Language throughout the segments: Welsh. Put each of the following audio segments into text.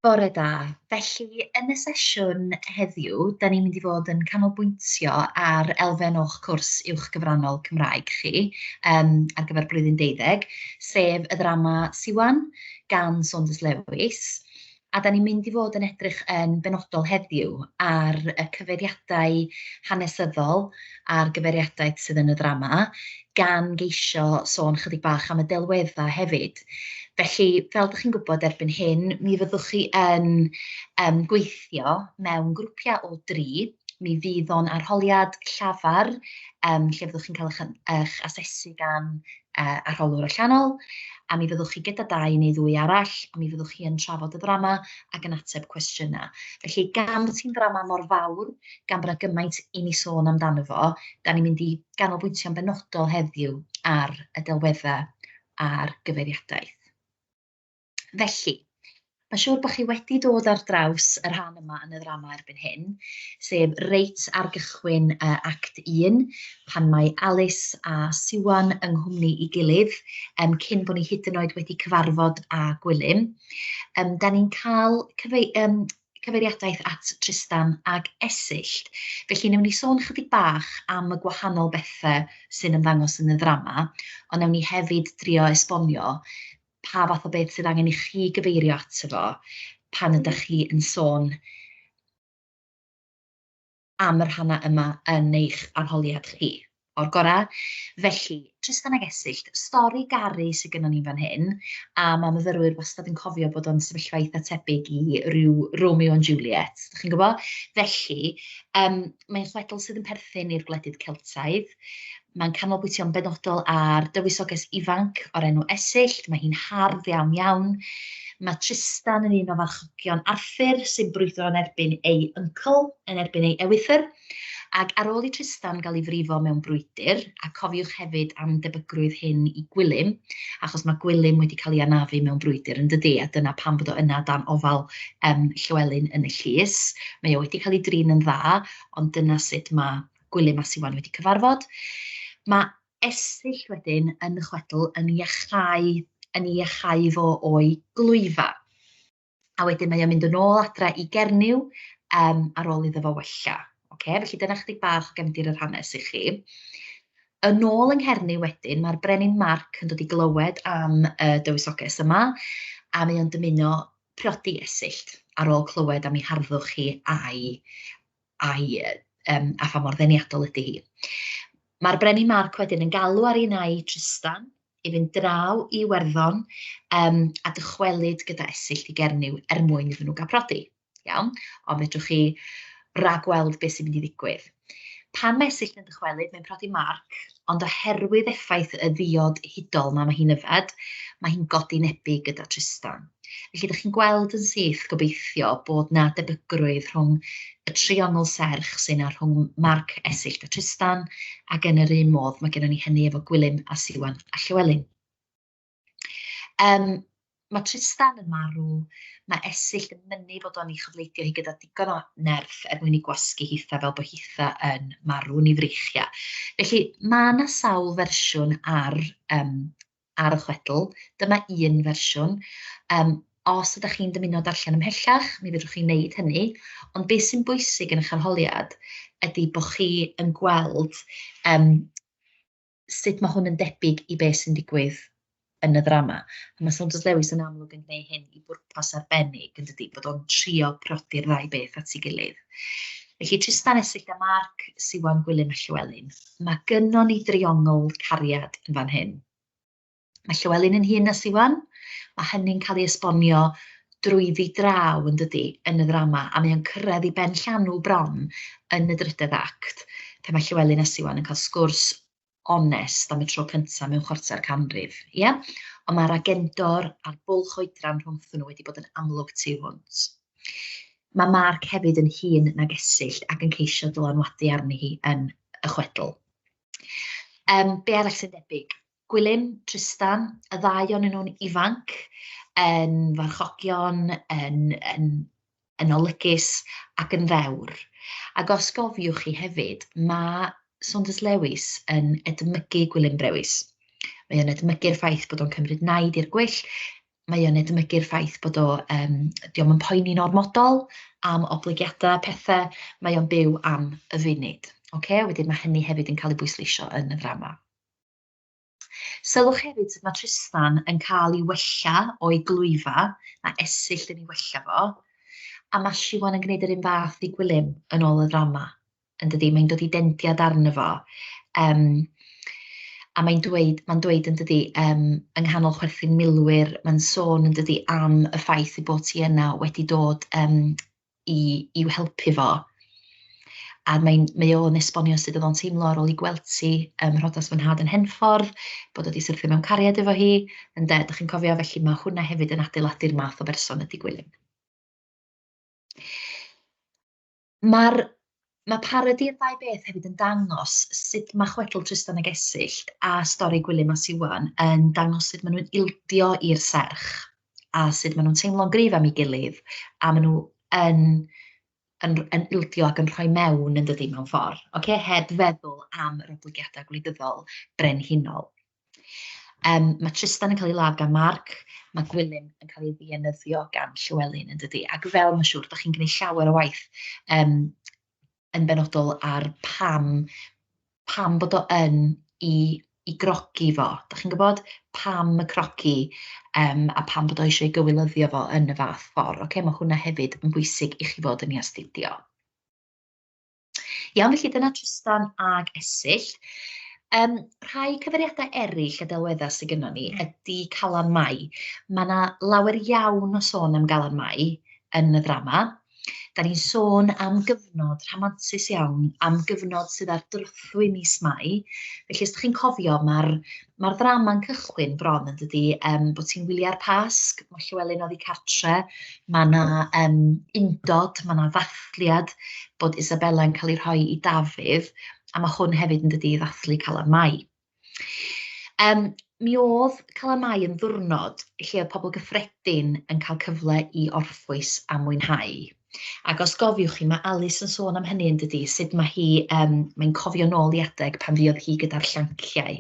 Bore da. Felly, yn y sesiwn heddiw, dan ni'n mynd i fod yn canolbwyntio ar elfen o'ch cwrs uwch gyfrannol Cymraeg chi ar gyfer blwyddyn deuddeg, sef y ddrama Siwan gan Saunders Lewis. A dan ni'n mynd i fod yn edrych yn benodol heddiw ar y cyfeiriadau hanesyddol a'r gyfeiriadaeth sydd yn y ddrama, gan geisio sôn chydig bach am y delweddau hefyd. Felly, fel dach chi'n gwybod erbyn hyn, mi fyddwch chi yn gweithio mewn grwpiau o dri. Mi fydd o'n arholiad llafar, lle fyddwch chi'n cael eich eich asesu gan arholwr allanol, a mi fyddwch chi gyda dau neu ddwy arall, a mi fyddwch chi yn trafod y ddrama ac yn ateb cwestiynau. Felly, gan bod hi'n ddrama mor fawr, gan bod 'na gymaint i ni sôn amdano fo, dan ni'n mynd i ganolbwyntio'n benodol heddiw ar y delweddau a'r gyfeiriadaeth. Felly, mae'n siŵr bod chi wedi dod ar draws y rhan yma yn y ddrama erbyn hyn, sef reit ar gychwyn Act 1, pan mae Alys a Siwan yng nghwmni ei gilydd, cyn bod ni hyd yn oed wedi cyfarfod â Gwilym. Da ni'n cael cyfeiriadaeth at Trystan ag Esyllt. Felly, wnawn ni sôn chydig bach am y gwahanol bethau sy'n ymddangos yn y ddrama, ond wnawn ni hefyd drio esbonio pa fath o beth sydd angen i chi gyfeirio ato fo pan ydych chi yn sôn am y rhannau yma yn eich arholiad chi. O'r gorau. Felly, Trystan ag Esyllt, stori garu sydd gynnon ni fan hyn, a ma' myfyrwyr wastad yn cofio bod o'n sefyllfa eitha tebyg i ryw Romeo and Juliet, dach chi'n gwybod? Felly, mae'n chwedl sydd yn perthyn i'r gwledydd Celtaidd. Mae'n canolbwyntio'n benodol ar dywysoges ifanc o'r enw Esyllt, mae hi'n hardd iawn iawn. Mae Trystan yn un o farchogion Arthur sy'n brwydro yn erbyn ei yncl, yn erbyn ei ewythr. Ac ar ôl i Trystan gael ei frifo mewn brwydr, a cofiwch hefyd am debygrwydd hyn i Gwilym, achos mae Gwilym wedi cael ei anafu mewn brwydr yn dydi, a dyna pam bod o yna dan ofal Llywelyn yn y llys. Mae o wedi cael ei drin yn dda, ond dyna sut mae Gwilym a Siwan wedi cyfarfod. Mae Esyllt wedyn yn y chwedl yn iachau, yn ei iachau fo o'i glwyfa. A wedyn mae o'n mynd yn ôl adre i Gernyw ar ôl iddo fo wella. Ocê, felly dyna chydig bach o gefndir yr hanes i chi. Yn ôl yng Nghernyw wedyn, mae'r brenin Marc yn dod i glywed am y dywysoges yma, a mae o'n dymuno priodi Esyllt ar ôl clywed am ei harddwch hi a'i a'i yym a pha mor ddeniadol ydy hi. Mae'r Brenin Marc wedyn yn galw ar ei nai Trystan i fynd draw i Iwerddon a dychwelyd gyda Esyllt i Gernyw er mwyn iddyn nhw gael prodi. Iawn, ond fedrwch chi ragweld beth sy'n mynd i ddigwydd. Pan mae Esyllt yn dychwelyd, mae'n prodi Marc, ond oherwydd effaith y ddiod hudol 'ma mae hi'n yfed, mae hi'n godinebu gyda Trystan. Felly, dach chi'n gweld yn syth, gobeithio, bod 'na debygrwydd rhwng y triongl serch sy 'na rhwng Marc, Esyllt a Trystan, ac yn yr un modd, mae gennym ni hynny efo Gwilym a Siwan a Llywelyn. Mae Trystan yn marw, mae Esyllt yn mynnu bod o'n ei chofleidio hi gyda digon o nerth er mwyn ei gwasgu hitha fel bod hitha yn marw yn ei freichiau. Felly mae 'na sawl fersiwn ar, ar y chwedl. Dyma un fersiwn. Os ydych chi'n dymuno darllen ymhellach, mi fedrwch chi wneud hynny, ond beth sy'n bwysig yn eich arholiad ydy bod chi yn gweld sut ma' hwn yn debyg i be sy'n digwydd yn y ddrama. A ma' Saunders Lewis yn amlwg yn gwneud hyn i bwrpas arbennig, yn dydi, bod o'n trio priodi'r ddau beth at ei gilydd. Felly Trystan, Esyllt a Marc, Siwan, Gwilym a Llywelyn. Mae gynnon ni driongl cariad yn fan hyn. Mae Llywelyn yn hŷn na Siwan, mae hynny'n cael ei esbonio drwyddi draw, yn dydi, yn y ddrama, a mae o'n cyrraedd ei ben llanw bron yn y drydedd act, pan mae Llywelyn a Siwan yn cael sgwrs onest am y tro cyntaf mewn chwarter canrif, ie? Ond mae'r agendor a'r bwlch oedran rhwngthyn nhw wedi bod yn amlwg tu hwnt. Mae Marc hefyd yn hŷn nag Esyllt ac yn ceisio dylanwadu arni hi yn y chwedl. Be arall sy'n debyg? Gwilym, Trystan, y ddau ohonyn nhw'n ifanc, yn farchogion, yn yn yn olygus ac yn ddewr. Ac os gofiwch chi hefyd, ma' Saunders Lewis yn edmygu Gwilym Brewis. Mae o'n edmygu'r ffaith bod o'n cymryd naid i'r gwyll. Mae o'n edmygu'r ffaith bod o, yym, 'di o'm yn poeni'n ormodol am oblygiadau pethe, mae o'n byw am y funud. Ocê, wedyn ma' hynny hefyd yn cael ei bwysleisio yn y ddrama. Sylwch hefyd sut mae Trystan yn cael ei wella o'i glwyfa, mae Esyllt yn ei wella fo, a mae Siwan yn gwneud yr un fath i Gwilym yn ôl y ddrama, yn dydi? Mae'n dod i dendiad arno fo, yym, a mae'n dweud, mae'n dweud yn dydi, yng nghanol chwerthin milwyr, mae'n sôn yn dydi am y ffaith ei bod hi yna wedi dod i i'w helpu fo. A mae'n mae o'n esbonio sut oedd o'n teimlo ar ôl i gweld hi ym mhrodas fy nhad yn Henffordd, bod o 'di syrthio mewn cariad efo hi, ynde, dach chi'n cofio? Felly ma' hwnna hefyd yn adeiladu'r math o berson ydy Gwilym. Ma'r ma' parodi'r ddau beth hefyd yn dangos sut ma' chwedl Trystan ag Esyllt a stori Gwilym a Siwan yn dangos sut maen nhw'n ildio i'r serch a sut maen nhw'n teimlo'n gryf am ei gilydd, a maen nhw yn yn yn ildio ac yn rhoi mewn, yn dydi, mewn ffordd, ocê, heb feddwl am yr oblygiadau gwleidyddol brenhinol. Mae Trystan yn cael ei ladd gan Marc, mae Gwilym yn cael ei ddienyddio gan Llywelyn, yn dydi? Ac fel mae'n siŵr, dach chi'n gwneud llawer o waith yn benodol ar pam pam bod o yn ei ei grogi fo. Dach chi'n gwybod? Pam y crogi, a pam bod o eisiau ei gywilyddio fo yn y fath ffordd. Ocê, mae hwnna hefyd yn bwysig i chi fod yn ei astudio. Iawn, felly dyna Trystan ag Esyllt. Rhai cyfeiriadau eraill a delweddau sydd gynnon ni ydy Calan Mai. Mae 'na lawer iawn o sôn am Galan Mai yn y ddrama. Dan ni'n sôn am gyfnod rhamantus iawn, am gyfnod sydd ar drothwy mis Mai. Felly, os dach chi'n cofio, ma'r ma'r ddrama'n cychwyn bron yn dydi, bod ti'n wyliau'r Pasg, mae Llywelyn oddi cartre, ma' 'na undod, ma' 'na ddathliad bod Isabella yn cael ei rhoi i Dafydd, a ma' hwn hefyd yn dydi i ddathlu Calan Mai. Mi oedd Calan Mai yn ddiwrnod lle oedd pobl gyffredin yn cael cyfle i orffwys a mwynhau. Ac os gofiwch chi, mae Alys yn sôn am hynny yn dydi, sut mae hi, mae'n cofio nôl i adeg pan fuodd hi gyda'r llanciau,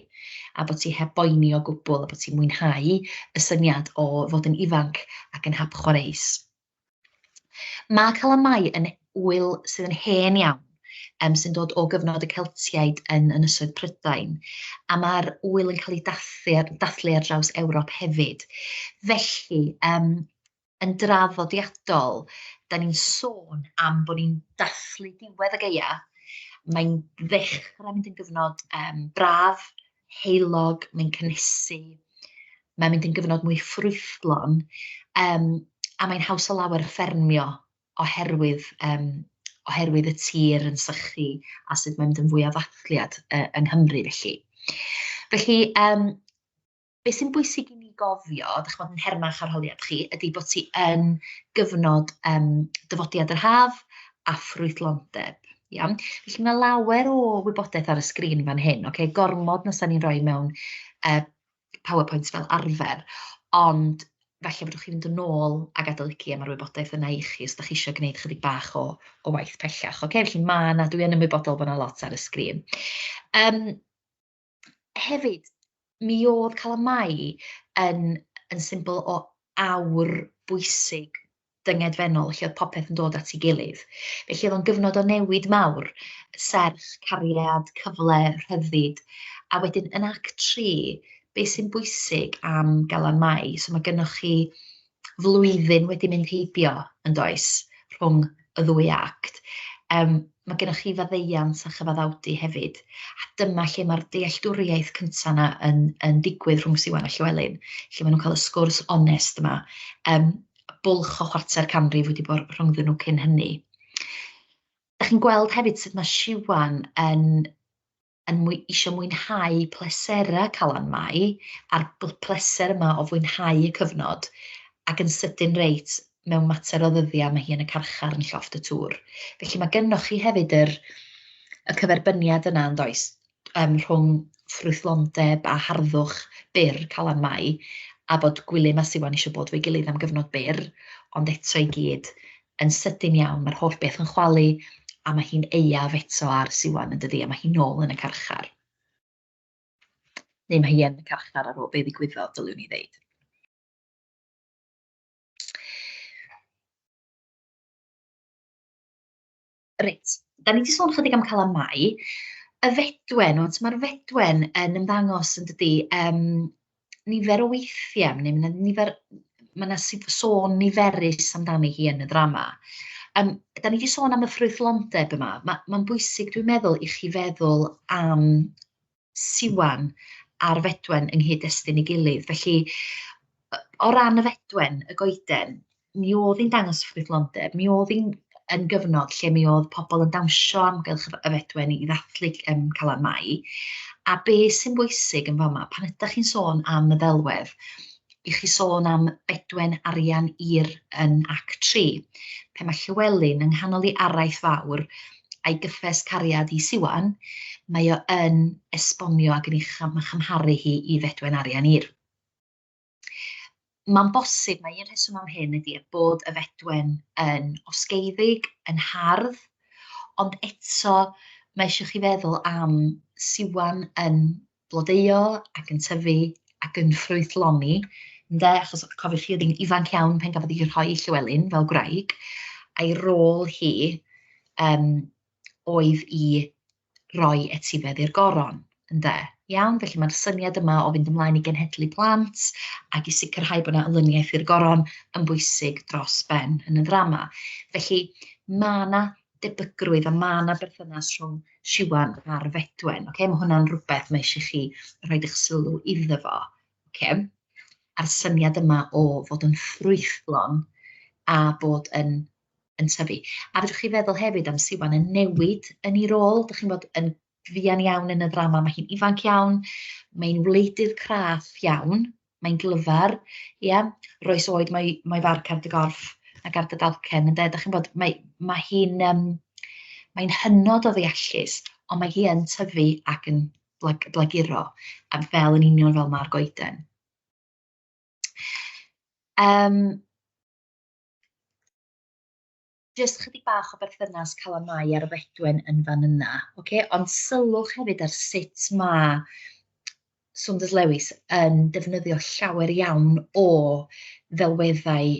a bod hi heb boeni o gwbl, a bod hi'n mwynhau y syniad o fod yn ifanc ac yn hapchwareus. Mae Calan Mai yn ŵyl sydd yn hen iawn, sy'n dod o gyfnod y Celtiaid yn Ynysoedd Prydain, a ma'r ŵyl yn cael ei dathlu ar dathlu ar draws Ewrop hefyd. Felly, yn draddodiadol, dan ni'n sôn am bod ni'n dathlu diwedd y gaeaf, mae'n ddechrau mynd yn gyfnod braf, heulog, mae'n cynhesu, mae'n mynd yn gyfnod mwy ffrwythlon, a mae'n haws o lawer ffermio oherwydd, oherwydd y tir yn sychu a sut mae'n mynd yn fwy o ddathliad yng Nghymru felly. Felly, be sy'n bwysig i ni gofio, dach chimod, yn nhermau'ch arholiad chi, ydy bod ti yn gyfnod dyfodiad yr haf a ffrwythlondeb. Iawn? Felly ma' 'na lawer o wybodaeth ar y sgrin fan hyn, ocê, gormod na 'sa ni'n rhoi mewn PowerPoint fel arfer, ond falle fedrwch chi fynd yn ôl ac adolygu a ma'r wybodaeth yna i chi os dach chi isio gwneud chydig bach o o waith pellach, ocê? Felly ma' 'na, dwi yn ymwybodol bod 'na lot ar y sgrin. Hefyd, mi oedd Calan Mai yn yn symbol o awr bwysig dyngedfennol lle oedd popeth yn dod at ei gilydd. Felly oedd o'n gyfnod o newid mawr, serch, cariad, cyfle, rhyddid. A wedyn yn act 3, be sy'n bwysig am Galan Mai, so mae gennoch chi flwyddyn wedi mynd heibio, yn does, rhwng y ddwy act. Mae gennoch chi faddeuant a chyfaddawdu hefyd, a dyma lle mae'r dealltwriaeth cynta 'na yn yn digwydd rhwng Siwan a Llywelyn, lle maen nhw'n cael y sgwrs onest yma. Bwlch o chwarter canrif wedi bod rhyngddyn nhw cyn hynny. Dach chi'n gweld hefyd sut mae Siwan yn yn mwy isio mwynhau pleserau Calan Mai, a'r pleser yma o fwynhau y cyfnod, ac yn sydyn reit, mewn mater o ddyddiau, mae hi yn y carchar yn llofft y tŵr. Felly mae gennoch chi hefyd yr, y cyferbyniad yna, yn does, rhwng ffrwythlondeb a harddwch byr Calan Mai, a bod Gwilym a Siwan eisiau bod efo'i gilydd am gyfnod byr, ond eto i gyd, yn sydyn iawn, mae'r holl beth yn chwalu, a mae hi'n aeaf eto ar Siwan, yn dydi, a mae hi nôl yn y carchar. Neu mae hi yn y carchar ar ôl be ddigwyddodd, dylwn i ddeud. Reit, da ni 'di sôn chydig am Calan Mai. Y fedwen, ond mae'r fedwen yn ymddangos yn dydi, nifer o weithiau, neu ma' 'na nifer, ma' 'na sôn niferus amdani hi yn y ddrama. Da ni 'di sôn am y ffrwythlondeb yma. Mae'n bwysig, dwi'n meddwl, i chi feddwl am Siwan a'r fedwen yng nghyd-destun ei gilydd. Felly, o ran y fedwen, y goeden, mi oedd hi'n dangos ffrwythlondeb, mi oedd hi'n yn gyfnod lle mi oedd pobl yn dawnsio amgylch y fedwen i ddathlu Calan Mai. A be sy'n bwysig yn fama, pan ydych chi'n sôn am y ddelwedd, i chi sôn am bedwen arian ir yn Act 3, pe mae Llywelyn yng nghanol ei araith fawr a'i gyffes cariad i Siwan, mae o yn esbonio ac yn ei chymharu hi i fedwen arian ir. Mae'n bosib mai un rheswm am hyn ydy bod y fedwen yn osgeiddig, yn hardd, ond eto mae eisiau chi feddwl am Siwan yn blodeuo ac yn tyfu ac yn ffrwythloni, ynde? Achos cofiwch chi, oedd hi'n ifanc iawn pan gafodd hi rhoi i Llywelyn fel gwraig, a'i rôl hi oedd i roi etifedd i'r goron, ynde? Iawn, felly mae'r syniad yma o fynd ymlaen i genhedlu plant ac i sicrhau bod yna olyniaeth i'r goron yn bwysig dros ben yn y ddrama. Felly mae 'na debygrwydd a ma' 'na berthynas rhwng Siwan a'r Fedwen. Ocê, ma' hwnna'n rhywbeth mae eisiau chi rhoid eich sylw iddo fo. Ocê, a'r syniad yma o fod yn ffrwythlon a bod yn yn tyfu. A fedrwch chi feddwl hefyd am Siwan yn newid yn ei rôl, dach chi'n gwbod, yn fuan iawn yn y ddrama, mae hi'n ifanc iawn, mae'n wleidydd craff iawn, mae'n glyfar, ia, roes oed mae mae farc ar dy gorff ac ar dy dalcen, ynde, dach chi'n gwbod, mae mae hi'n mae'n hynod o ddeallus, ond mae hi yn tyfu ac yn blaguro, a fel yn union fel mae'r goeden. Jyst chydig bach o berthynas Calan Mai a'r Fedwen yn fan yna, ocê? Ond sylwch hefyd ar sut ma' Saunders Lewis yn defnyddio llawer iawn o ddelweddau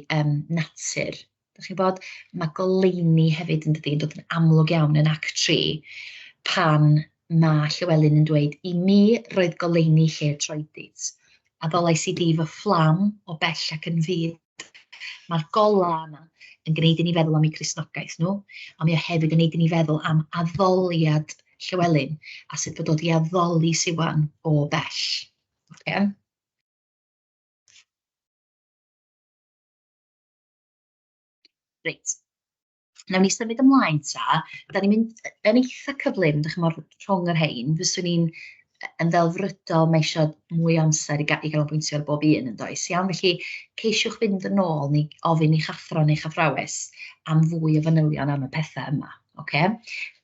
natur. Dach chi'n gwbod, ma' goleuni hefyd yn dydi, yn dod yn amlwg iawn yn Act 3 pan ma' Llywelyn yn dweud, "I mi roedd goleuni lle troedit, a ddolais i di fy fflam o bell ac yn fud." Mae'r golau yna yn gwneud i ni feddwl am eu Cristnogaeth nhw, ond mae o hefyd yn gwneud i ni feddwl am addoliad Llywelyn a sut bod o 'di addoli Siwan o bell. Ocê. Reit. Nawn ni symud ymlaen ta. Da ni'n mynd yn eitha cyflym, dach chimod, rhwng yr rhein. Fyswn i'n yn ddelfrydol, mae isio mwy o amser i ganolbwyntio ar bob un yn does, iawn? Felly ceisiwch fynd yn ôl neu ofyn i'ch athro neu'ch athrawes am fwy o fanylion am y pethau yma, ocê?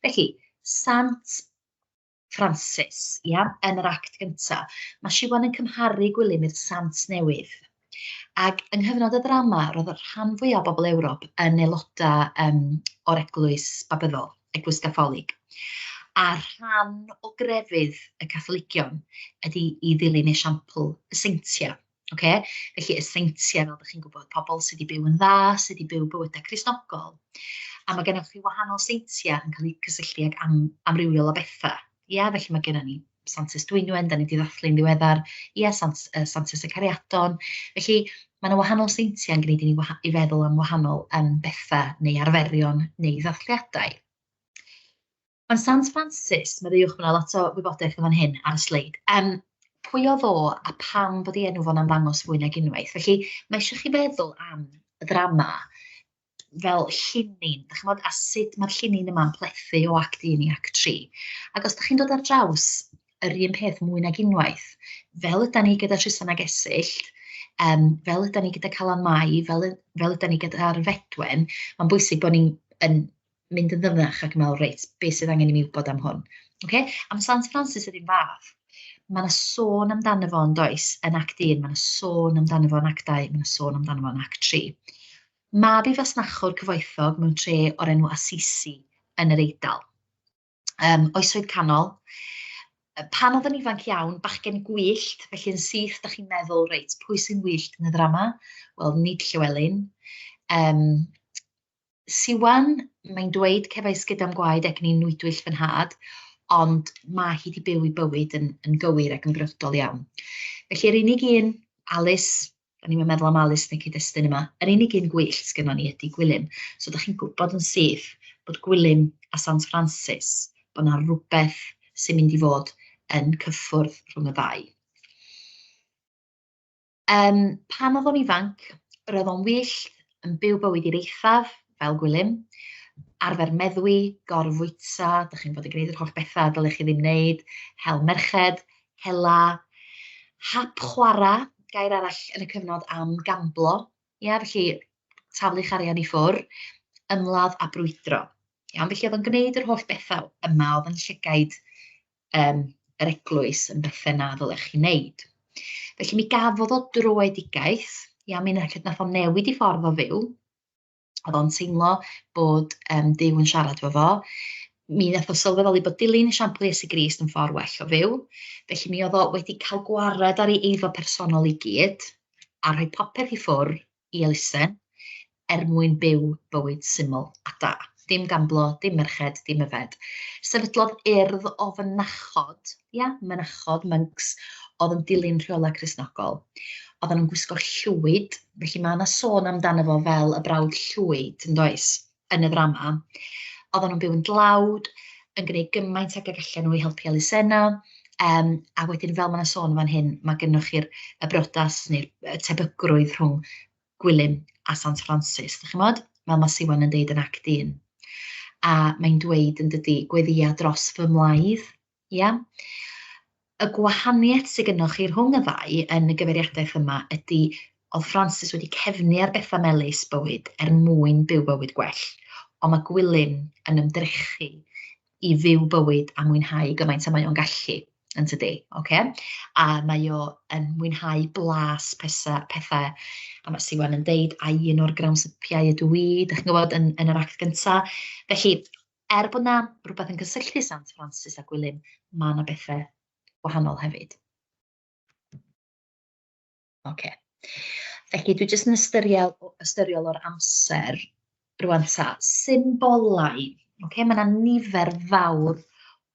Felly, Sant Francis, ia, yn yr act gynta. Mae Siwan yn cymharu Gwilym i'r sant newydd. Ac yng nghyfnod y ddrama, roedd y rhan fwyaf o bobl Ewrop yn aelodau o'r eglwys Babyddol, eglwys Gatholig. A rhan o grefydd y Catholigion ydy i ddilyn esiampl y seintiau. Ocê, felly y seintiau, fel dach chi'n gwybod, pobl sydd 'di byw yn dda, sydd 'di byw bywydau Cristnogol. A ma' gennych chi wahanol seintiau yn cael eu cysylltu ag amrywiol o bethau. Ia, felly ma' gennym ni Santes Dwynwen, dan ni 'di ddathlu'n ddiweddar, ia, Santes y Cariadon. Felly ma' 'na wahanol seintiau yn gwneud i ni i feddwl am wahanol bethau neu arferion neu ddathliadau. Ond Sant Francis, meddyliwch, ma' 'na lot o wybodaeth yn fan hyn ar y sleid. Pwy oedd o a pam bod ei enw fo'n ymddangos fwy nag unwaith? Felly, mae eisiau chi feddwl am y ddrama fel llinyn, dach chimod, a sut mae'r llinyn yma'n plethu o act 1 i act 3. Ac os dach chi'n dod ar draws yr un peth mwy nag unwaith, fel ydan ni gyda Trystan ag Esyllt, fel ydan ni gyda Calan Mai, fel ydan ni gyda'r Fedwen, mae'n bwysig bod ni'n yn mynd yn ddyfnach ac yn meddwl, reit, be sydd angen i mi wybod am hwn? Ocê? Am Sant Francis yr un fath. Mae 'na sôn amdano fo yn does, yn act 1, mae 'na sôn amdano fo yn act 2, mae 'na sôn amdano fo yn act 3. Mab i fasnachwr cyfoethog mewn tre o'r enw Assisi yn yr Eidal. Oesoedd Canol. Pan oedd yn ifanc iawn, bachgen gwyllt, felly yn syth dach chi'n meddwl, reit, pwy sy'n wyllt yn y ddrama? Wel, nid Llywelyn. Siwan, mae'n dweud "Cefais gyda'm gwaed egni nwydwyll fy nhad", ond ma' hi 'di byw ei bywyd yn gywir ac yn briodol iawn. Felly yr unig un, Alys, o'n i'm yn meddwl am Alys yn y cyd-destun yma, yr unig un gwyllt sgynnon ni ydy Gwilym. So dach chi'n gwybod yn syth bod Gwilym a Sant Francis, bod 'na rywbeth sy'n mynd i fod yn cyffwrdd rhwng y ddau. Pan oedd o'n ifanc, roedd o'n wyllt, yn byw bywyd i'r eithaf, fel Gwilym, arfer meddwi, gorfwyta, dach chi'n gwbod, yn gwneud yr holl bethau dylech chi ddim wneud, hel merched, hela, hap chwarae, gair arall yn y cyfnod am gamblo, ia, felly taflu'ch arian i ffwr', ymladd a brwydro. Iawn, felly oedd o'n gwneud yr holl bethau yma oedd yn llygaid yr eglwys yn bethau na ddylech chi wneud. Felly mi gafodd o droedigaeth, ia, mi nath o newid ei ffordd o fyw, oedd o'n teimlo bod Duw yn siarad efo fo, mi nath o sylweddoli bod dilyn esiampl Iesu Grist yn ffordd well o fyw, felly mi oedd o wedi cael gwared ar ei eiddo personol i gyd, a rhoi popeth i ffwrdd i elusen er mwyn byw bywyd syml a da. Dim gamblo, dim merched, dim yfed. Sefydlodd urdd o fynachod, ia, mynachod, monks, oedd yn dilyn rheolau Cristnogol. Oedden nhw'n gwisgo llwyd, felly mae yna sôn amdano fo fel y brawd llwyd, yn does, yn y ddrama. Oedden nhw'n byw yn dlawd, yn gwneud gymaint ag y gallen nhw i helpu elusennau, a wedyn fel mae 'na sôn fan hyn, mae gennych chi'r y briodas neu'r y tebygrwydd rhwng Gwilym a Sant Francis, dach chimod? Fel mae Siwan yn deud yn Act 1. A mae'n dweud yn dydi, "Gweddïa dros fy mlaidd", ia? Y gwahaniaeth sydd gennych chi rhwng y ddau yn y gyfeiriadaeth yma ydy oedd Francis wedi cefnu ar bethau melys bywyd er mwyn byw bywyd gwell, ond mae Gwilym yn ymdrechu i fyw bywyd a mwynhau gymaint â mae o'n gallu, yn tydi, ocê? A mae o yn mwynhau blas pesa, pethau, a mae Siwan yn deud, "A un o'r grawnsypiau ydw i", dach chi'n gwybod, yn yr act gynta. Felly, er bod 'na rywbeth yn cysylltu Sant Francis a Gwilym, ma' 'na bethe gwahanol hefyd. Ocê. Felly dwi jyst yn ystyriel ystyriol o'r amser rŵan ta. Symbolau, ocê, ma' 'na nifer fawr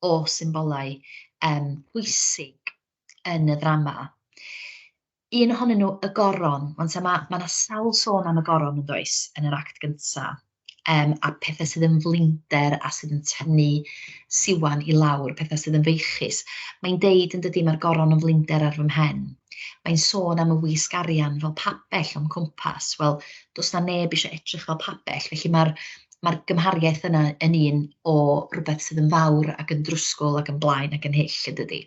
o symbolau pwysig yn y ddrama. Un ohonyn nhw, y goron. 'Wan ta, ma' 'na sawl sôn am y goron yn does, yn yr act gynta a pethe sydd yn flinder a sydd yn tynnu Siwan i lawr, pethe sydd yn feichus. Mae'n deud yn dydi, "Mae'r goron yn flinder ar fy mhen". Mae'n sôn am y wisg arian fel pabell o'm cwmpas. Wel, does 'na neb eisiau edrych fel pabell, felly mae'r mae'r gymhariaeth yna yn un o rywbeth sydd yn fawr ac yn drwsgwl ac yn blaen ac yn hyll, yn dydi.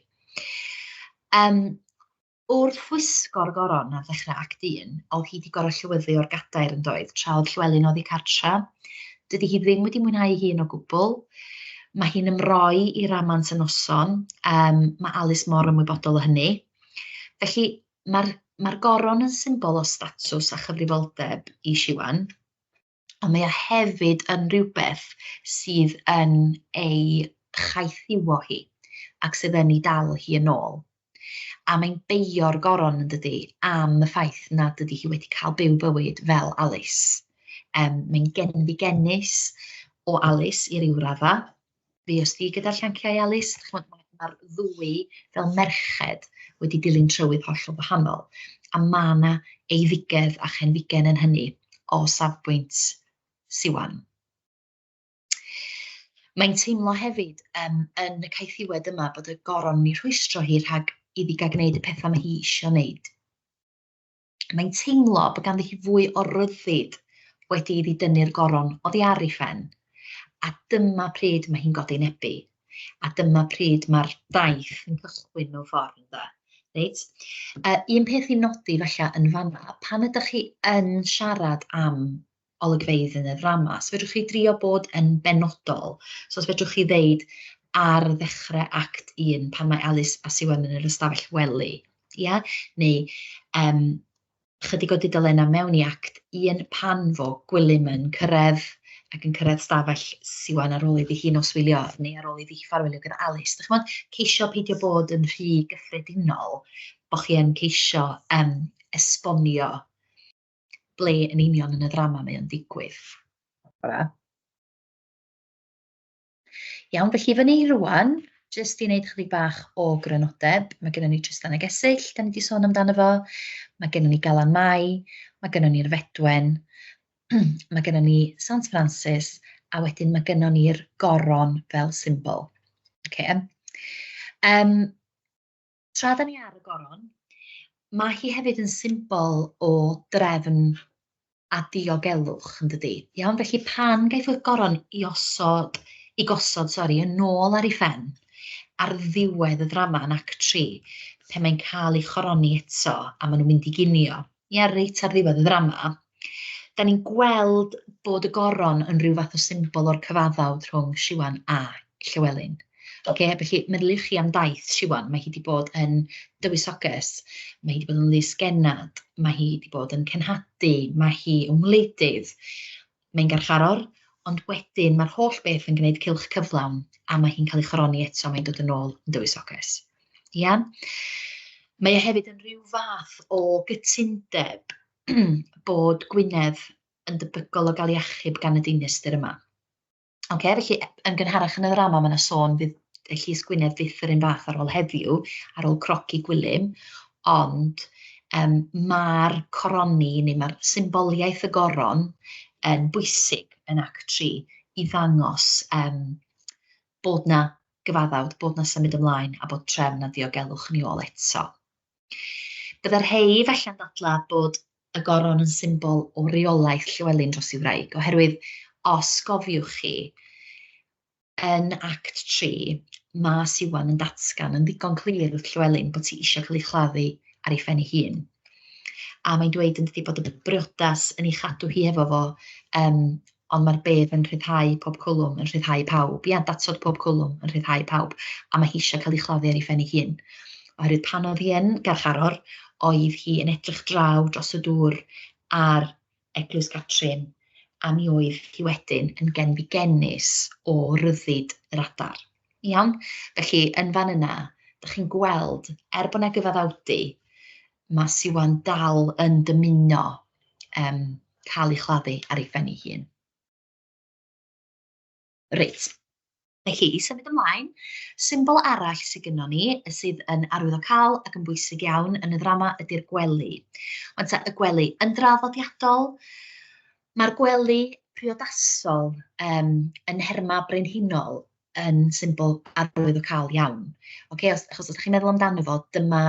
Wrth wisgo'r goron ar ddechrau Act Un, oedd hi 'di gorfod llywyddu o'r gadair yn doedd, tra oedd Llywelyn oddi cartra. Dydy hi ddim wedi mwynhau ei hun o gwbl. Mae hi'n ymroi i ramant y noson, mae Alys mor ymwybodol o hynny. Felly mae'r mae'r goron yn symbol o statws a chyfrifoldeb i Siwan, ond mae o hefyd yn rhywbeth sydd yn ei chaethiwo hi ac sydd yn ei dal hi yn ôl. A mae'n beio'r goron yn dydi am y ffaith nad ydy hi wedi cael byw bywyd fel Alys. Mae'n genfigennus o Alys i ryw raddau. Fuost di gyda'r llanciau, Alys? Chimod, mae'r ddwy fel merched wedi dilyn trywydd hollol wahanol, a ma' 'na eiddigedd a chenfigen yn hynny o safbwynt Siwan. Mae'n teimlo hefyd yn y caethiwed yma bod y goron yn ei rhwystro hi rhag iddi gael gwneud y pethau mae hi isio wneud. Mae'n teimlo bod ganddi hi fwy o ryddid wedi iddi dynnu'r goron oddi ar ei phen, a dyma pryd mae hi'n godinebu, a dyma pryd mae'r daith yn cychwyn mewn ffordd, ynde. Reit? Un peth i nodi falle yn fan'na, pan ydych chi yn siarad am olygfeydd yn y ddrama, so fedrwch chi drio bod yn benodol. So os fedrwch chi ddeud ar ddechrau act 1 pan mae Alys a Siwan yn yr ystafell wely, ia? Neu chydig o dudalennau mewn i act 1 pan fo Gwilym yn cyrraedd ac yn cyrraedd stafell Siwan ar ôl iddi hi noswylio neu ar ôl iddi hi ffarwelio gyda Alys. Dach chimod, ceisio peidio bod yn rhy gyffredinol, bod chi yn ceisio esbonio ble yn union yn y ddrama mae o'n digwydd. Bora. Iawn, felly fyny rŵan, jyst i wneud chydig bach o grynodeb, mae gennym ni Trystan ag Esyll, da ni wedi sôn amdano fo, mae gennym ni Galan Mai, mae gennym ni'r Fedwen, mae gennym ni Sant Francis, a wedyn mae gennym ni'r goron fel symbol. Okay. Tra da ni ar y goron, mae hi hefyd yn symbol o drefn a diogelwch, yn dydi? Iawn, felly pan gaiff y goron i osod, i gosod, sori, yn ôl ar ei phen, ar ddiwedd y ddrama yn Act 3, pe mae'n cael ei choroni eto a maen nhw'n mynd i ginio, ia, reit ar ddiwedd y ddrama, da ni'n gweld bod y goron yn rhyw fath o symbol o'r cyfaddawd rhwng Siwan a Llywelyn. Oce, felly meddyliwch chi am daith Siwan, mae hi wedi bod yn dywysoges, mae hi wedi bod yn lysgennad, mae hi wedi bod yn cenhadu, mae hi yn wleidydd, mae'n garcharor, ond wedyn mae'r holl beth yn gwneud cylch cyflawn a mae hi'n cael ei choroni eto, mae'n dod yn ôl yn dywysoges. Ia? Mae e hefyd yn rhyw fath o gytundeb bod Gwynedd yn debygol o gael ei achub gan y dinistr yma. Ocê, felly yn gynharach yn y ddrama ma' 'na sôn fydd y Llys Gwynedd fyth yr un fath ar ôl heddiw, ar ôl crogi Gwilym, ond yym ma'r coroni neu ma'r symboliaeth y goron yn bwysig yn Act 3 i ddangos yym bod 'na gyfaddawd, bod 'na symud ymlaen a bod trefn a diogelwch yn ei ôl eto. Bydda rhei falle yn dadlau bod y goron yn symbol o reolaeth Llywelyn dros ei wraig, oherwydd os gofiwch chi, yn Act 3, mae Siwan yn datgan yn ddigon clir wrth Llywelyn bod hi eisiau cael ei chladdu ar ei phen ei hun. A mae'n dweud yn dydi bod y briodas yn ei chadw hi efo fo, yym, ond mae'r bedd yn rhyddhau pob cwlwm, yn rhyddhau pawb. Ia, datod pob cwlwm, yn rhyddhau pawb. A mae hi eisiau cael ei chladdu ar ei phen ei hun. Oherwydd pan oedd hi yn garcharor, oedd hi yn edrych draw dros y dŵr ar Eglwys Catrin, a mi oedd hi wedyn yn genfigennus o ryddid yr adar. Iawn? Felly, yn fan yna, dach chi'n gweld, er bod 'na gyfaddawdu, mae Siwan dal yn dymuno yym cael ei chladdu ar ei phen ei hun. Reit, felly i symud ymlaen, symbol arall sydd gynnon ni, sydd yn arwyddocaol ac yn bwysig iawn yn y ddrama ydy'r gwely. Wan ta, y gwely yn draddodiadol, mae'r gwely priodasol yym yn nhermau brenhinol yn symbol arwyddocaol iawn. Ocê, os achos os dach chi'n meddwl amdano fo, dyma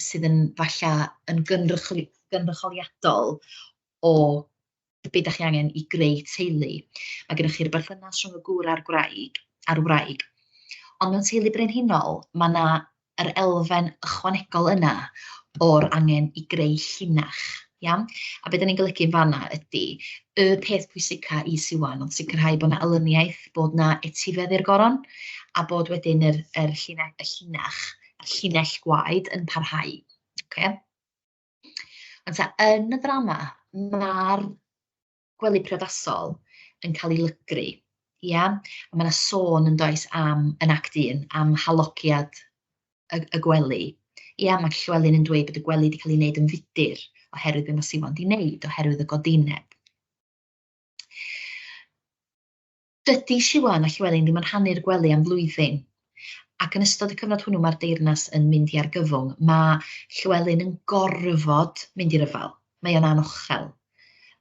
sydd yn falle yn gynrychioliadol o be dach chi angen i greu teulu. Mae gennych chi'r berthynas rhwng y gŵr a'r gwraig, a'r wraig, ond mewn teulu brenhinol, ma' 'na yr elfen ychwanegol yna o'r angen i greu llinach, iawn? A be dan ni'n golygu yn fan'na ydy, y peth pwysica i Siwan oedd sicrhau bod 'na olyniaeth, bod 'na etifedd i'r goron, a bod wedyn yr yr llinell y llinach, y llinell gwaed yn parhau, ocê? Ond ta, yn y ddrama, ma'r gwely priodasol yn cael ei lygru, ia? A ma' 'na sôn yn does am, yn Act Un, am halogiad y y gwely. Ia, ma' Llywelyn yn dweud bod y gwely 'di cael ei wneud yn fudur oherwydd be ma' Siwan 'di wneud, oherwydd y godineb. Dydy Siwan a Llywelyn ddim yn rhannu'r gwely am flwyddyn, ac yn ystod y cyfnod hwnnw mae'r deyrnas yn mynd i argyfwng. Mae Llywelyn yn gorfod mynd i ryfel, mae o'n anochel,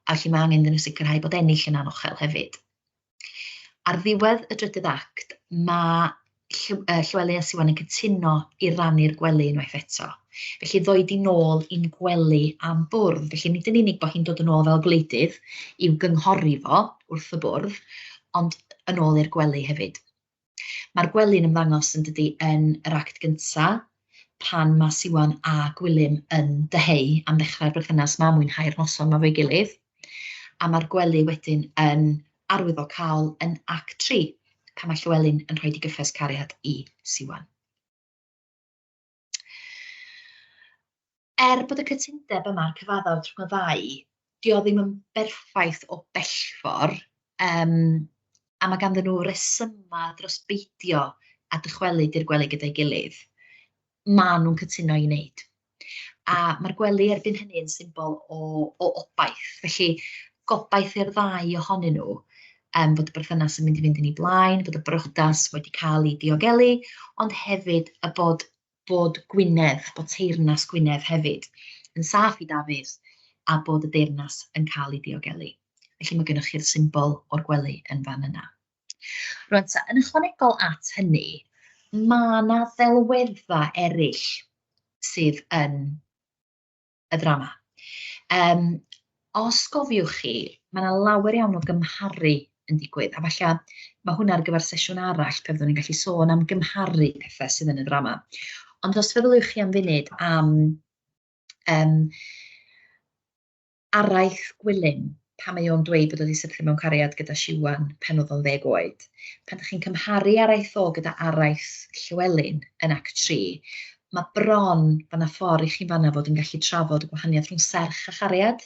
a felly mae angen iddyn nhw sicrhau bod ennill yn anochel hefyd. Ar ddiwedd y drydydd act, mae Llywelyn a Siwan yn cytuno i rannu'r gwely unwaith eto. Felly ddoi di nôl i'n gwely am bwrdd. Felly nid yn unig bod hi'n dod yn ôl fel gwleidydd i'w gynghori fo wrth y bwrdd, ond yn ôl i'r gwely hefyd. Mae'r gwely'n ymddangos yn dydi yn yr act gynta, pan mae Siwan a Gwilym yn dyheu am ddechrau'r berthynas 'ma, mwynhau'r noson 'ma efo'i gilydd. A mae'r gwely wedyn yn arwyddocaol yn Act 3, pan mae Llywelyn yn rhoi digyffes cariad i Siwan. Er bod y cytundeb yma, a'r cyfaddawd rhwng y ddau, 'di o ddim yn berffaith o bellfor, yym, a mae ganddyn nhw resymau dros beidio â dychwelyd i'r gwely gyda'i gilydd, maen nhw'n cytuno i wneud. A ma'r gwely erbyn hynny yn symbol o o obaith, felly gobaith i'r ddau ohonyn nhw. fod y berthynas yn mynd i fynd yn ei blaen, bod y briodas wedi cael ei diogelu, ond hefyd y bod bod Gwynedd, bod teyrnas Gwynedd hefyd yn saff i Dafydd a bod y deyrnas yn cael ei diogelu. Felly mae gennych chi'r symbol o'r gwely yn fan yna. Rwan ta, yn ychwanegol at hynny, mae 'na ddelweddau eraill sydd yn y ddrama. Os gofiwch chi, mae 'na lawer iawn o gymharu yn digwydd, a falle ma' hwnna ar gyfer sesiwn arall pe fyddwn ni'n gallu sôn am gymharu pethe sydd yn y ddrama. Ond os feddyliwch chi am funud am araith Gwilym, pan mae o'n dweud bod o 'di syrthio mewn cariad gyda Siwan pan oedd o'n 10 oed, pan dach chi'n cymharu araith o gyda araith Llywelyn yn Act 3, mae bron, ma' 'na ffordd i chi fan'na fod yn gallu trafod y gwahaniaeth rhwng serch a chariad,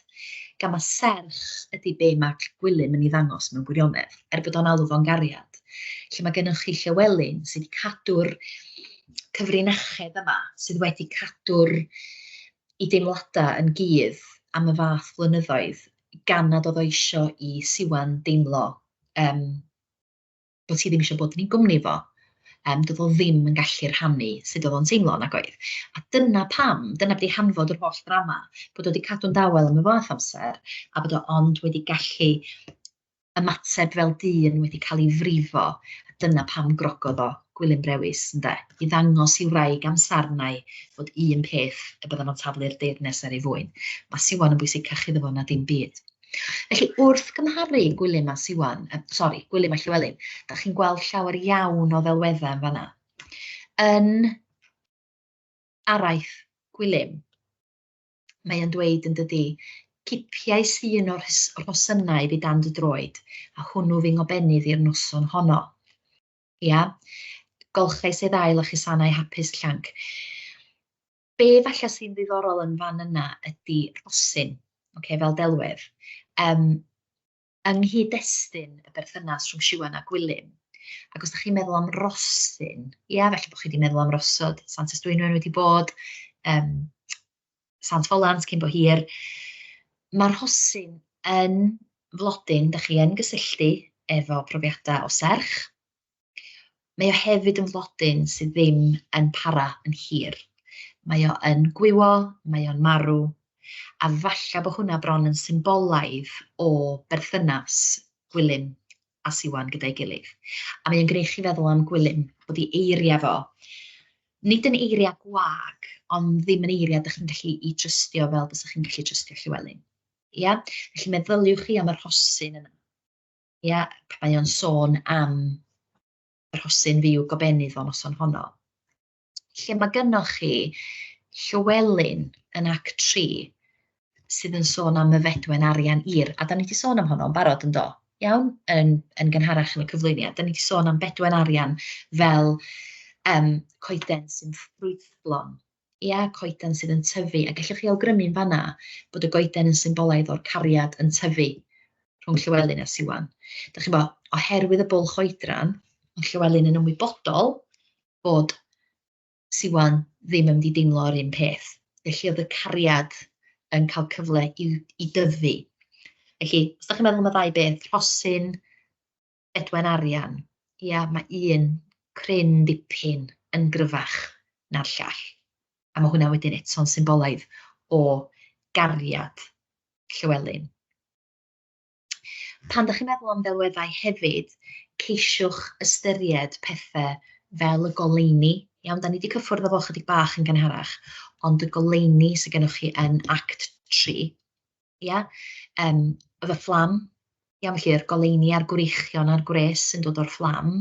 gan ma' serch ydy be ma' Gwilym yn ei ddangos mewn gwirionedd, er bod o'n alw fo'n gariad. Lle mae gennych chi Llywelyn sydd wedi cadw'r cyfrinachedd yma, sydd wedi cadw'r ei deimladau yn gudd am y fath flynyddoedd, gan nad oedd o isio i Siwan deimlo bod hi ddim eisiau bod yn ei gwmni fo. Doedd o ddim yn gallu rhannu sut oedd o'n teimlo, nag oedd. A dyna pam, dyna be 'di hanfod yr holl ddrama, bod o 'di cadw'n dawel am y fath amser, a bod o ond wedi gallu ymateb fel dyn wedi cael ei frifo, a dyna pam grogodd o Gwilym Brewis, ynde, i ddangos i'w wraig am sarnau fod un peth y byddan nhw'n taflu'r deyrnas ar ei fwyn. Mae Siwan yn bwysicach iddo fo na dim byd. Felly, wrth gymharu Gwilym a Siwan, sori, Gwilym a Llywelyn, da chi'n gweld llawer iawn o ddelweddau yn fanna. Yn araith Gwilym, mae o'n dweud yn dydi, cipiais un o'r rhosynnau fi dan dy droed, a hwnnw fy ngobennydd i'r noson honno. Ia? Golchais ei ddail a chusanau hapus llanc. Be falle sy'n ddiddorol yn fan yna ydy rhosyn, ocê, fel delwedd. Yng nghyd-destun y berthynas rhwng Siwan a Gwilym, ac os dach chi'n meddwl am rosyn, ia, falle bod chi 'di meddwl am rosod Santes Dwynwen wedi bod, Sant Ffolant cyn bo hir. Mae'r rhosyn yn flodyn dach chi yn gysylltu efo profiadau o serch. Mae o hefyd yn flodyn sydd ddim yn para yn hir. Mae o yn gwywo, mae o'n marw, a falle bod hwnna bron yn symbolaidd o berthynas Gwilym a Siwan gyda'i gilydd. A mae o'n gwneud chi feddwl am Gwilym, bod ei eiriau fo, nid yn eiriau gwag, ond ddim yn eiriau dach chi'n gallu eu trystio fel bysach chi'n gallu trystio Llywelyn. Ia? Felly meddyliwch chi am y rhosyn yna. Ia, pan mae o'n sôn am y rhosyn fyw gobenydd o noson honno. Lle mae gynnoch chi Llywelyn yn Act 3 sydd yn sôn am y fedwen arian ir, a da ni wedi sôn am honno yn barod yn do? Iawn? Yn, yn gynharach yn y cyflwyniad. Da ni wedi sôn am bedwen arian fel coeden sy'n ffrwythlon. Ia, coeden sydd yn tyfu, a gallwch chi awgrymu'n fanna bod y goeden yn symbolaidd o'r cariad yn tyfu rhwng Llywelyn a Siwan. Dach chi'n gwbod, oherwydd y bwlch oedran, oedd Llywelyn yn ymwybodol bod Siwan ddim yn mynd i deimlo yr un peth. Felly oedd y cariad yn cael cyfle i dyfu. Felly, os dach chi'n meddwl am y ddau beth, rhosyn, Edwen Arian, ia, mae un cryn dipyn yn gryfach na'r llall. A mae hwnna wedyn eto'n symbolaidd o gariad Llywelyn. Pan dach chi'n meddwl am ddelweddau hefyd, ceisiwch ystyried pethau fel y goleuni. Iawn, da ni wedi cyffwrdd â fo chydig bach yn gynharach, ond y goleuni sydd gennych chi yn Act 3, ia? Efo fflam, ia, felly yr goleuni a'r gwreichion a'r gwres sy'n dod o'r fflam.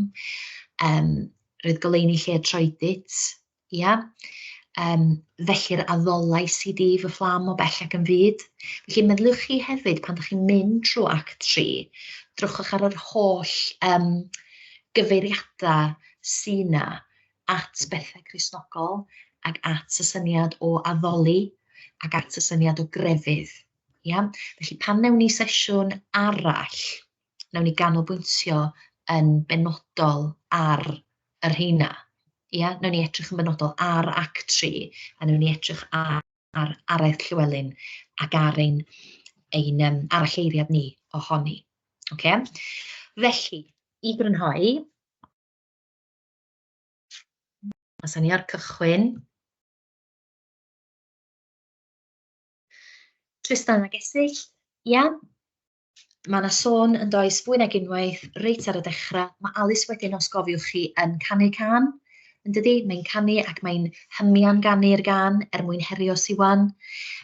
Roedd goleuni lle troedit, ia? Felly'r addolais i di fy fflam o bell ac yn fud. Felly meddyliwch chi hefyd pan ydych chi'n mynd trwy Act 3, drychwch ar yr holl gyfeiriadau sy 'na at bethau Cristnogol ac at y syniad o addoli ac at y syniad o grefydd. Ia? Felly pan wnawn ni sesiwn arall, wnawn ni ganolbwyntio yn benodol ar y rheina. Ia? Wnawn ni edrych yn benodol ar Act 3 a wnawn ni edrych ar araith Llywelyn ac ar ein aralleiriad ni ohoni. Ocê? Felly, i grynhoi, os ni ar cychwyn, Trystan ag Esyllt, ia? Mae 'na sôn yn does fwy nag unwaith reit ar y dechrau. Mae Alys wedyn, os gofiwch chi, yn canu cân, yn dydi? Mae'n canu ac mae'n hymian ganu'r gân er mwyn herio Siwan.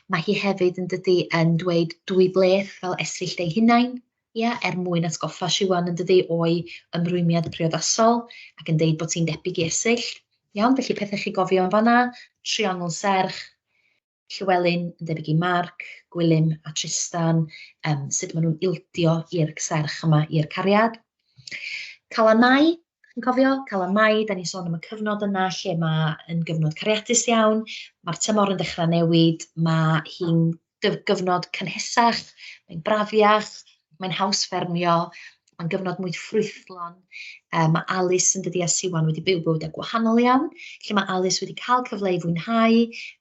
Mae hi hefyd, yn dydi, yn dweud dwy bleth fel Esyllt ei hunain, ia, er mwyn atgoffa Siwan, yn dydi, o'i ymrwymiad priodasol ac yn deud bod hi'n debyg i Esyllt. Iawn, felly pethau chi gofio yn fanna, triongl serch, Llywelyn yn debyg i Mark, Gwilym a Trystan, yym sut maen nhw'n ildio i'r serch yma, i'r cariad. Calan Mai, chi'n cofio? Calan Mai, dan ni'n sôn am y cyfnod yna lle mae yn gyfnod cariadus iawn, mae'r tymor yn dechrau newid, mae hi'n gyfnod cynhesach, mae'n brafiach, mae'n haws ffermio, mae'n gyfnod mwy ffrwythlon. Mae Alys yn dydi a Siwan wedi byw bywydau gwahanol iawn, lle mae Alys wedi cael cyfle i fwynhau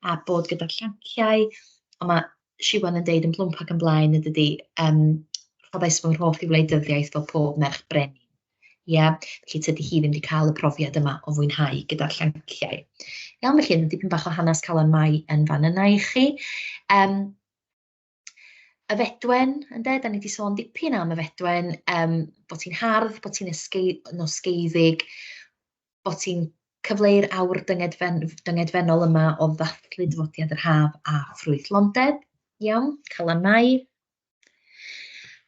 a bod gyda'r llanciau, ond mae Siwan yn deud yn plwmp ac yn blaen yn dydi, rhoddais fy nghroth i wleidyddiaeth fel pob merch brenin. Ie, felly tydi hi ddim wedi cael y profiad yma o fwynhau gyda'r llanciau. Iawn, felly dipyn bach o hanes Calan Mai yn fan yna i chi. Y fedwen, ynde, dan ni 'di sôn dipyn am y fedwen, bod hi'n hardd, bod hi'n nosgeiddig, bod hi'n cyfleu'r awr dyngedfennol yma o ddathlu dyfodiad yr haf a ffrwythlondeb. Iawn, Calan Mai.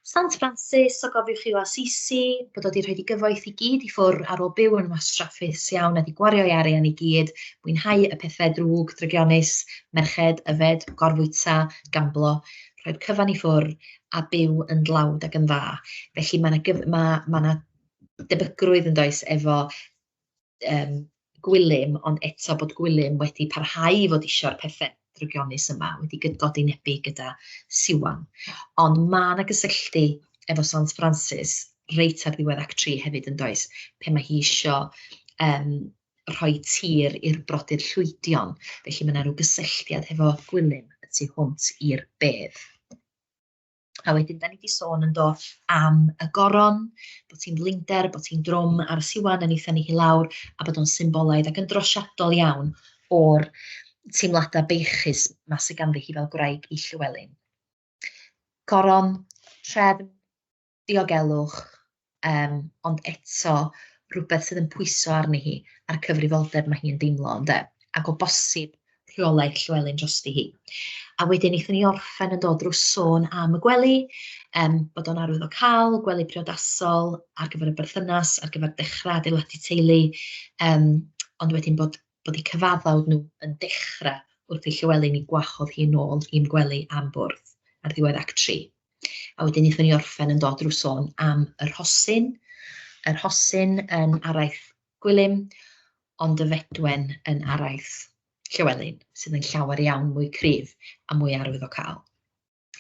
Sant Francis, o gofiwch chi o Assisi, bod o 'di rhoid ei gyfoeth i gyd i ffwrdd ar ôl byw yn wastraffus iawn a 'di gwario ei arian i gyd, mwynhau y pethau drwg, drygionus, merched, yfed, gorfwyta, gamblo, rhoi'r cyfan i ffwrdd a byw yn dlawd ac yn dda. Felly mae 'na gyf- ma' ma' 'na debygrwydd yn does efo Gwilym, ond eto bod Gwilym wedi parhau i fod isio'r pethe drygionus yma, wedi godinebu gyda Siwan. Ond ma' 'na gysylltu efo Sant Francis reit ar ddiwedd Act 3 hefyd yn does, pe mae hi isio rhoi tir i'r brodyr llwydion, felly ma' 'na ryw gysylltiad hefo Gwilym y tu hwnt i'r bedd. A wedyn, da ni 'di sôn yn do am y goron, bod hi'n flinder, bod hi'n drwm ar Siwan yn ei thynnu hi lawr, a bod o'n symbolaidd ac yn drosiadol iawn o'r teimladau beichus 'ma sydd ganddi hi fel gwraig i Llywelyn. Coron, trefn, diogelwch, yym, ond eto rywbeth sydd yn pwyso arni hi a'r cyfrifoldeb mae hi'n deimlo ynde, ac o bosib rheolaeth Llywelyn drosti hi. A wedyn wnaethon ni orffen yn dod drwy sôn am y gwely, bod o'n arwydd o cael, gwely priodasol ar gyfer y berthynas, ar gyfer dechrau adeiladu teulu, ond wedyn bod eu cyfaddawd nhw yn dechrau wrth i Llywelyn ei gwahodd hi yn ôl i'm gwely am bwrdd ar ddiwedd Act 3. A wedyn wnaethon ni orffen yn dod drwy sôn am y rhosyn, y rhosyn yn araith Gwilym, ond y fedwen yn araith Llywelyn, sydd yn llawer iawn mwy cryf a mwy arwyddocaol.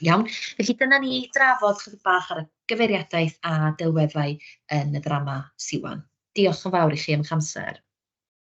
Iawn, felly dyna ni drafod chydig bach ar y gyfeiriadaeth a delweddau yn y ddrama Siwan. Diolch yn fawr i chi am eich amser.